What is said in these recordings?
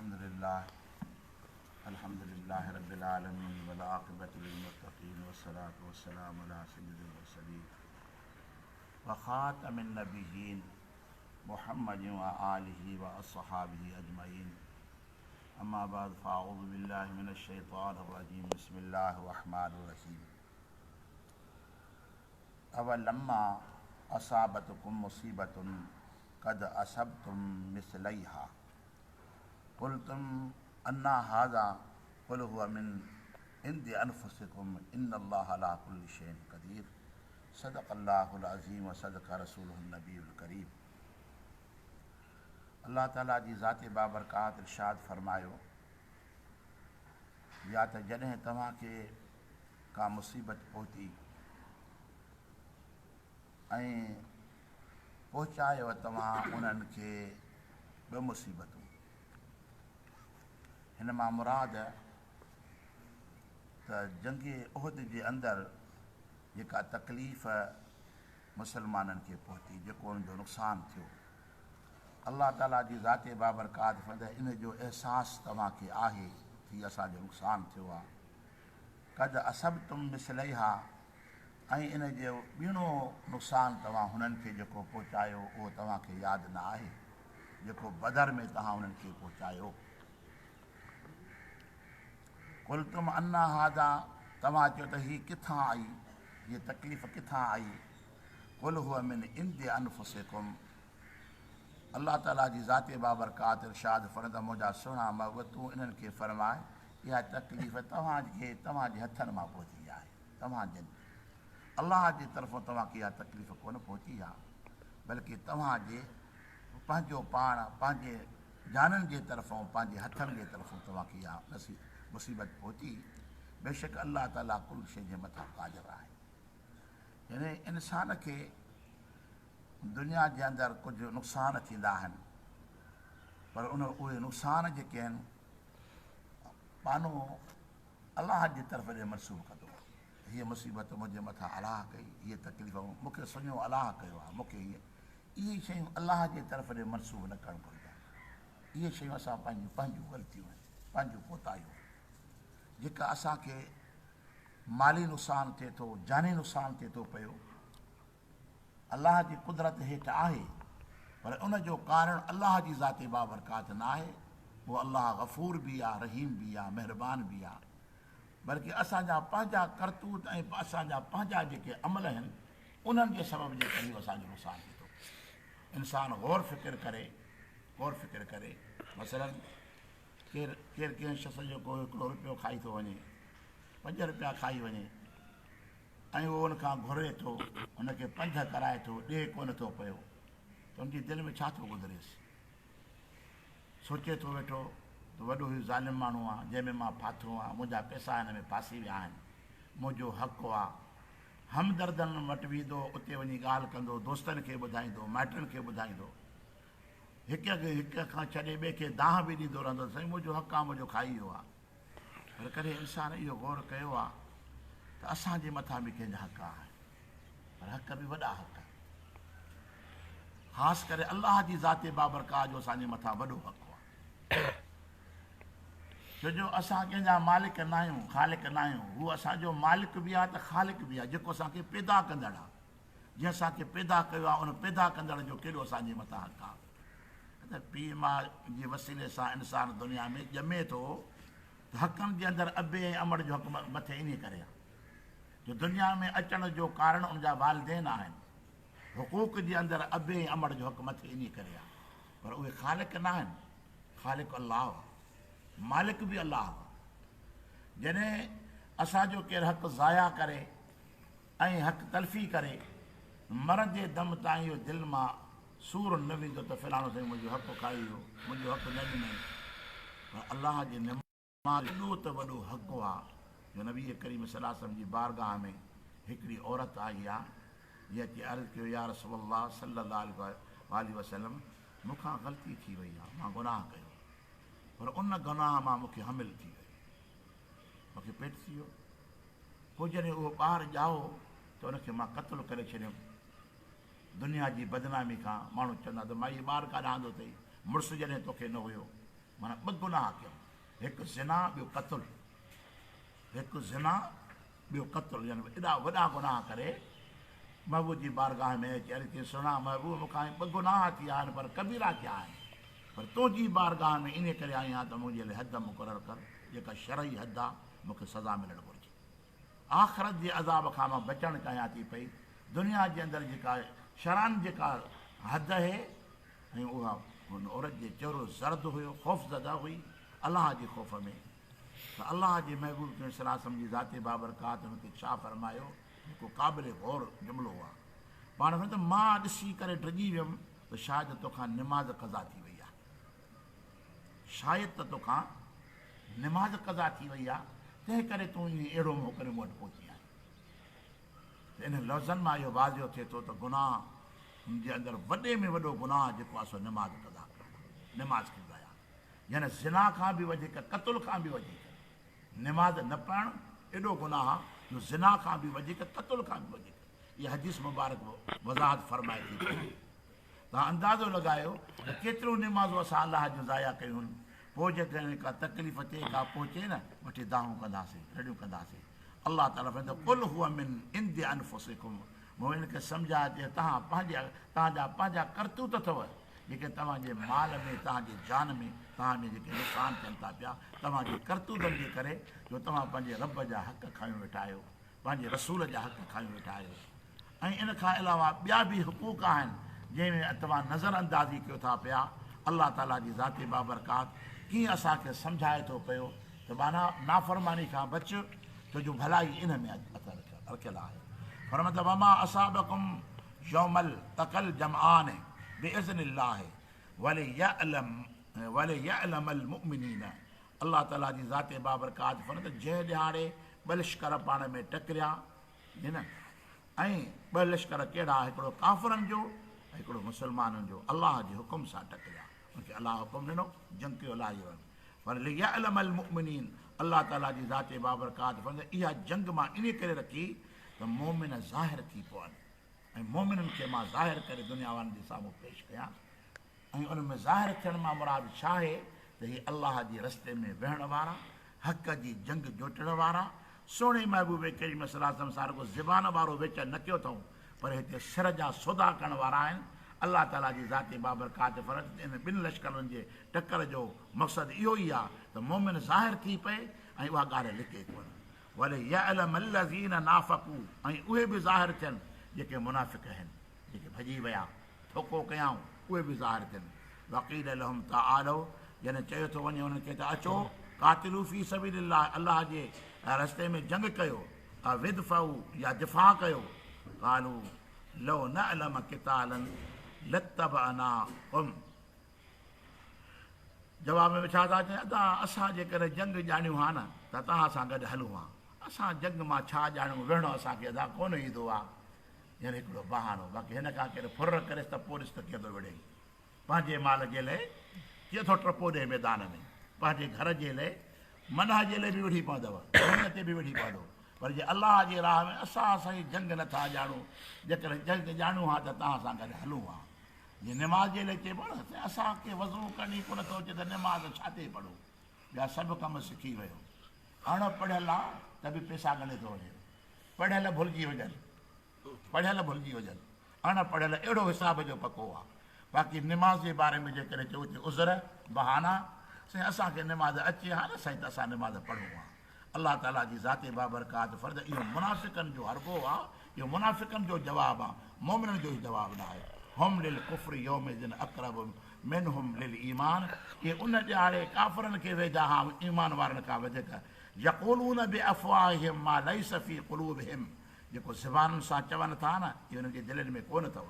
الحمد لله الحمد لله رب العالمين والعاقبة للمتقين والصلاة والسلام على سيد المرسلين وخاتم النبيين محمد وآله وأصحابه أجمعين أما بعد فأعوذ بالله من الشيطان الرجيم بسم الله الرحمن الرحيم اولما اصابتڪم مصيبة قد اصبتم مثليها قلتم انيٰ هذا قل هو من عند انفسڪم ان الله علي ڪل شيء قدير صدق الله العظيم وصدق رسوله النبي الڪريم الله تعالي جي ذات بابرڪات ارشاد فرمايو يا ته جڏهن توهان کي ڪا مصيبت پهتي ۽ پهچايو توهان انهن کي ٻه مصيبتون. هن مان مراد ته جنگ احد جي اندر جيڪا تڪليف مسلمانن کي پهتي، جيڪو انهن جو نقصان ٿيو، الله تعاليٰ جي ذات بابرڪات فرمائي ان جو احساس توهان کي آهي ته هي اسان جو نقصان ٿيو آهي. قد اصبتم مثليها ۽ ان جو ٻيڻو نقصان توهان هنن کي جيڪو پهچايو اهو توهان کي ياد نه آهي جيڪو بدر ۾ توهان انهن کي پهچايو. قلتم انيٰ هذا توهان چيو ته هي ڪٿان آئي هيء تڪليف ڪٿان آئي قل هو من عند انفسڪم الله تعاليٰ جي ذات بابرڪات ارشاد فرمائي ته منهنجا سهڻا محبوب تون انهن کي فرماء اها تڪليف توهان کي توهان جي هٿن مان پهتي آهي، توهان جن الله جي طرفون توهان کي اها تڪليف ڪونه پهتي آهي، بلڪه توهان جي پنهنجو پاڻ پنهنجي جانن جي طرفون پنهنجي هٿن جي طرفون توهان کي اها مصيبت پهتي، بيشڪ الله تعاليٰ ڪل شيء جي مٿان قادر آهي. يعني انسان کي دنيا جي اندر ڪجهه نقصان ٿيندا آهن، پر ان اهي نقصان جيڪي آهن ٻانهو الله جي طرف ڏي منسوب ڪندو آهي. هيء مصيبت منهنجي مٿان الله ڪئي، هيء تڪليف مون کي سڃو الله ڪيو آهي، مون کي هيء. اهي شيون الله جي طرف ڏي منسوب نه ڪرڻ گهرجن. اهي شيون اسان پنهنجون پنهنجون غلطيون آهن، پنهنجون ڪوتاهيون آهن، جيڪا اسان کي مالي نقصان ٿئي ٿو، جاني نقصان ٿئي ٿو پيو، الله جي قدرت هيٺ آهي پر ان جو ڪارڻ الله جي ذات بابرڪات نه آهي، اهو الله غفور به آهي، رحيم به آهي، مهربان به آهي، بلڪه اسان جا پنهنجا ڪرتوت ۽ اسان جا پنهنجا جيڪي عمل آهن انهن جي سبب جي ڪري اهو اسان جو نقصان ٿئي ٿو. انسان غور فڪر ڪري، غور فڪر ڪري، مثلاً ڪير ڪير ڪنهن شخص جو ڪو هڪڙو روپيو کائي ٿو وڃي، پنج روپيا کائي وڃي، ۽ هو ان کان گهري ٿو، هن کي پنڌ ڪرائي ٿو، ڏئي ڪونه ٿو پيو ته هن جي دل ۾ ڇا ٿو گذريس؟ سوچي ٿو ويٺو ته وڏو هي ظالم ماڻهو آ، جنهن ۾ مان ڦاٿو آهيان، منهنجا پئسا هن ۾ ڦاسي ويا آهن، منهنجو حق آ. همدردن وٽ ويندو، اتي وڃي ڳالهه ڪندو، دوستن کي ٻڌائيندو، مائٽن کي ٻڌائيندو. هڪ هڪ کان ڇڏي ٻئي کي دانهن به ڏيندو رهندو ته سائين منهنجو حق آ، منهنجو کائي ويو آ. پر ڪڏهن انسان اهو غور ڪيو آ ته اسان جي مٿان به ڪنهن جا حق آهن، پر حق به وڏا حق، خاص ڪري الله جي ذات بابرڪات جو اسان جي مٿان وڏو حق آ، ڇو جو اسان ڪنهن جا مالڪ ناهيون، خالق ناهيون، هو اسان جو مالڪ به آ ته خالق به آ، جيڪو اسان کي پيدا ڪندڙ آ، جنهن اسان کي پيدا ڪيو آ، ان پيدا ڪندڙ جو ڪيڏو اسان جي مٿان حق آ. ته پيء ماء جي وسيلي سان انسان دنيا ۾ ڄمي ٿو ته حقن جي اندر ابي ۽ امڙ جو حق مٿي انهيء ڪري آهي جو دنيا ۾ اچڻ جو ڪارڻ ان جا والدين آهن. حقوق جي اندر ابي ۽ امڙ جو حق مٿي انهيء ڪري آهي پر اهي خالق نه آهن، خالق الله آهي، مالڪ به الله آهي. جڏهن اسان جو ڪير حق ضايع ڪري ۽ حق تلفي ڪري مرندي دم تائين اهو دل مان سور نه ويندو ته فلاڻو سائين منهنجو حق کائي ويو، منهنجو حق نه ڏنائين. پر الله جي نماز ايڏو ته وڏو حق آ جو نبي ڪريم صلي الله عليه وسلم جي بارگاهه ۾ هڪڙي عورت آئي آ جنهن اچي عرض ڪيو يا رسول الله صلي الله عليه واٰله وسلم مون کان غلطي ٿي وئي آ، مان گناهه ڪيو پر ان گناهه مان مون کي حمل ٿي ويو، مون کي پيٽ ٿي ويو. پوء جڏهن اهو ٻار ڄائو ته ان کي مان قتل ڪري ڇڏيم. دنيا جي بدنامي کان ماڻهو چوندا ته مائي ٻار ڪاڏانهن آندو اٿئي، مڙس جڏهن توکي نه هيو. معنيٰ ٻه گناهه ڪيم، هڪ زنا ٻيو قتل. هڪ زنا ٻيو قتل يعني ايڏا وڏا گناهه ڪري محبوب جي بارگاهه ۾ اچي عرض ڪيائين، سهڻا محبوب مون کان هي ٻه گناهه ٿيا آهن پر ڪبيرا ٿيا آهن پر تنهنجي بارگاهه ۾ انهي ڪري آئي آهيان ته منهنجي لاء حد مقرر ڪر جيڪا شرعي حد آهي مون کي سزا ملڻ گهرجي. آخرت جي عذاب کان مان بچڻ چاهيان ٿي پئي، دنيا جي اندر جيڪا شرعاً جيڪا حد اهي ۽ اها هن عورت جي چهرو زرد هيو خوفزده هئي الله جي خوف ۾ ته الله جي محبوب ڪريم صلي الله عليه وسلم جي ذات بابرڪات هن کي ڇا فرمايو جيڪو قابل غور جملو آهي پاڻ فرمايو ته مان ڏسي ڪري ڊڄي ويم ته شايد توکان نماز قضا ٿي وئي آهي شايد ته توکان نماز قضا ٿي وئي آهي تنهن ڪري تون ائين اهڙو منهن ڪري مون وٽ پهتي آهين ته انهن لفظن مان اهو واضح ٿئي ٿو ته گناهه جي اندر وڏي ۾ وڏو گناهه جيڪو آهي سو نماز قضا ڪرڻ نماز کي ضايع يعني زنا کان به وڌيڪ قتل کان به وڌيڪ نماز نه پڙهڻ ايڏو گناهه آهي جو زنا کان به وڌيڪ قتل کان به وڌيڪ اها حديث مبارڪ وضاحت فرمائي ٿي پئي. توهان اندازو لڳايو ته ڪيتريون نمازون اسان الله جون ضايع ڪيون آهن. پوء جيڪڏهن ڪا تڪليف ٿئي ڪا پهچي نه وٺي دانهون ڪنداسين رڙيون ڪنداسين. الله تعالي فرمائي ٿو قل هو من عند انفسڪم مؤمنن کي سمجهاء ته توهان پنهنجي توهان جا پنهنجا ڪرتوت اٿو جيڪي توهان جي مال ۾ توهان جي جان ۾ توهان ۾ جيڪي نقصان ٿين ٿا پيا توهان جي ڪرتوتن جي ڪري جو توهان پنهنجي رب جا حق کايون ويٺا آهيو پنهنجي رسول جا حق کايون ويٺا آهيو ۽ ان کان علاوه ٻيا به حقوق آهن جنهن ۾ توهان نظر اندازي ڪيو ٿا پيا الله تعالي جي ذات بابرڪات ڪيئن اسان کي سمجهائي ٿو پيو ته ٻانها نافرماني کان بچ ڇو جو ڀلائي ان ۾ رکيل آهي فرمائي ٿو وما اصابڪم يوم التقى الجمعان باذن الله وليعلم وليعلم المؤمنين الله تعالي جي ذات بابرڪات فرمائي ٿو جنهن ڏهاڙي ٻه لشڪر پاڻ ۾ ٽڪريا نه ۽ ٻه لشڪر ڪهڙا هڪڙو ڪافرن جو ۽ هڪڙو مسلمانن جو الله جي حڪم سان ٽڪريا ان کي الله حڪم ڏنو جنگ ڪيو الله جي راهه ۾ پر ليعلم المؤمنين الله تعالي جي ذات بابرڪات فرمائي اها جنگ مان انهي ڪري رکي ته مؤمن ظاهر ٿي پون ۽ مؤمنن کي مان ظاهر ڪري دنيا وارن جي سامهون پيش ڪيان ۽ ان ۾ ظاهر ٿيڻ مان مراد ڇا آهي ته هي الله جي رستي ۾ ويهڻ وارا، حق جي جنگ جوٽڻ وارا، سهڻي محبوب ڪريم صلي الله عليه وسلم سان رڳو زبان وارو ويچار نه ڪيو اٿئون پر هتي سر جا سودا ڪرڻ وارا آهن. الله تعاليٰ جي ذات بابرڪات فرمائي ٿو ته انهن ٻن لشڪرن جي ٽڪر جو مقصد اهو ئي آهي ته مؤمن ظاهر ٿي پئي ۽ اها ڳالهه لڪي ڪونه. وليعلم الذين نافقوا ۽ اهي به ظاهر ٿين جيڪي منافق آهن، جيڪي ڀڄي ويا. ڌوڪو ڪيائون، اهي به ظاهر ٿين. وقيل لهم تعالوا جڏهن چيو ٿو وڃي انهن کي ته اچو، قاتلوا في سبيل الله الله جي رستي ۾ جنگ ڪيو، او ادفعوا يا دفاع ڪيو، قالوا لو نعلم قتالا لاتبعناڪم جواب ۾ ڇا ٿا چون، ادا اسان جيڪڏهن جنگ ڄاڻيون ها نه ته توهان سان گڏ هلون ها، اسان جنگ مان ڇا ڄاڻون، وڙهڻ اسان کي ادا ڪونه ايندو آ. يعني هڪڙو بهانو، باقي هن کان ڪير ڦر ڪريس ته پوء ڏس ته ڪيئن ٿو وڙهي. پنهنجي مال جي لئه ڪيئن ٿو ٽپو ڏئي ميدان ۾، پنهنجي گهر جي لئه منهه جي لئه به وڙهي پوندو، دنيا تي به وڙهي پوندو، پر جي الله جي راهه ۾ اسان سائين جنگ نه ٿا ڄاڻون، جيڪڏهن جنگ ڄاڻون ها ته توهان سان گڏ هلون ها. جي نماز جي لئه چئبو نه سائين اسان کي وضو ڪرڻ ئي ڪونه ٿو اچي ته نماز ڇا تي پڙهون. ٻيا سڀ ڪم سکي ويو. اڻ پڙهيل آ ته به پئسا ڳڻي ٿو وڃي. پڙهيل ڀلجي وڃن، پڙهيل ڀلجي وڃن، اڻ پڙهيل اهڙو حساب جو پڪو آ. باقي نماز جي باري ۾ جيڪڏهن چئون ته عذر، بهانا، سائين اسان کي نماز اچي ها نه سائين ته اسان نماز پڙهون ها. الله تعالي جي ذات بابرڪات فرد اهو منافقن جو حربو آ، اهو منافقن جو جواب آ، مؤمنن جو هي جواب نه آهي. هم للڪفر يومئذ اقرب منهم للايمان اهي ان ڏهاڙي ڪافرن کي ويجها ها ايمان وارن کان وڌيڪ. يقولون بافواههم ما ليس في قلوبهم جيڪو زبانن سان چون ٿا نه اهو انهن جي دلين ۾ ڪونه اٿو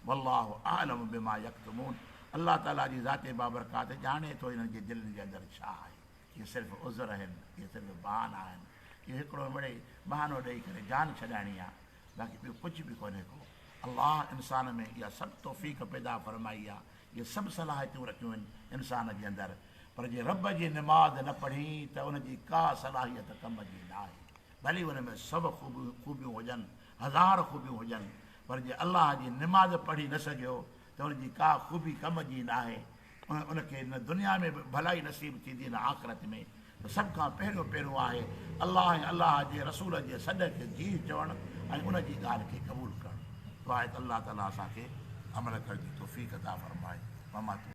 والله اعلم بما يڪتمون الله تعالي جي ذات بابرڪات ڄاڻي ٿو انهن جي دلين جي اندر ڇا آهي اهي صرف عذر آهن اهي صرف بهانا آهن اهو هڪڙو مڙئي بهانو ڏئي ڪري جان ڇڏائڻي آهي باقي ٻيو ڪجهه به ڪونهي ڪو الله انسان ۾ اها سڀ توفيق پيدا فرمائي آهي اهي سڀ صلاحيتون رکيون آهن انسان جي اندر پر جي رب جي نماز نه پڙهين ته ان جي ڪا صلاحيت ڪم جي ناهي. ڀلي ان ۾ سڀ خوبيون هجن، هزار خوبيون هجن، پر جي الله جي نماز پڙهي نه سگهيو ته ان جي ڪا خوبي ڪم جي ناهي. ان کي نه دنيا ۾ به ڀلائي نصيب ٿيندي نه آخرت ۾. ته سڀ کان پهريون پهريون آهي الله ۽ الله جي رسول جي سڏ کي جي چوڻ ۽ ان جي ڳالهه کي قبول ڪرڻ. دعا آهي ته الله تعالي اسان کي عمل ڪرڻ جي توفيق عطا فرمائي. وما.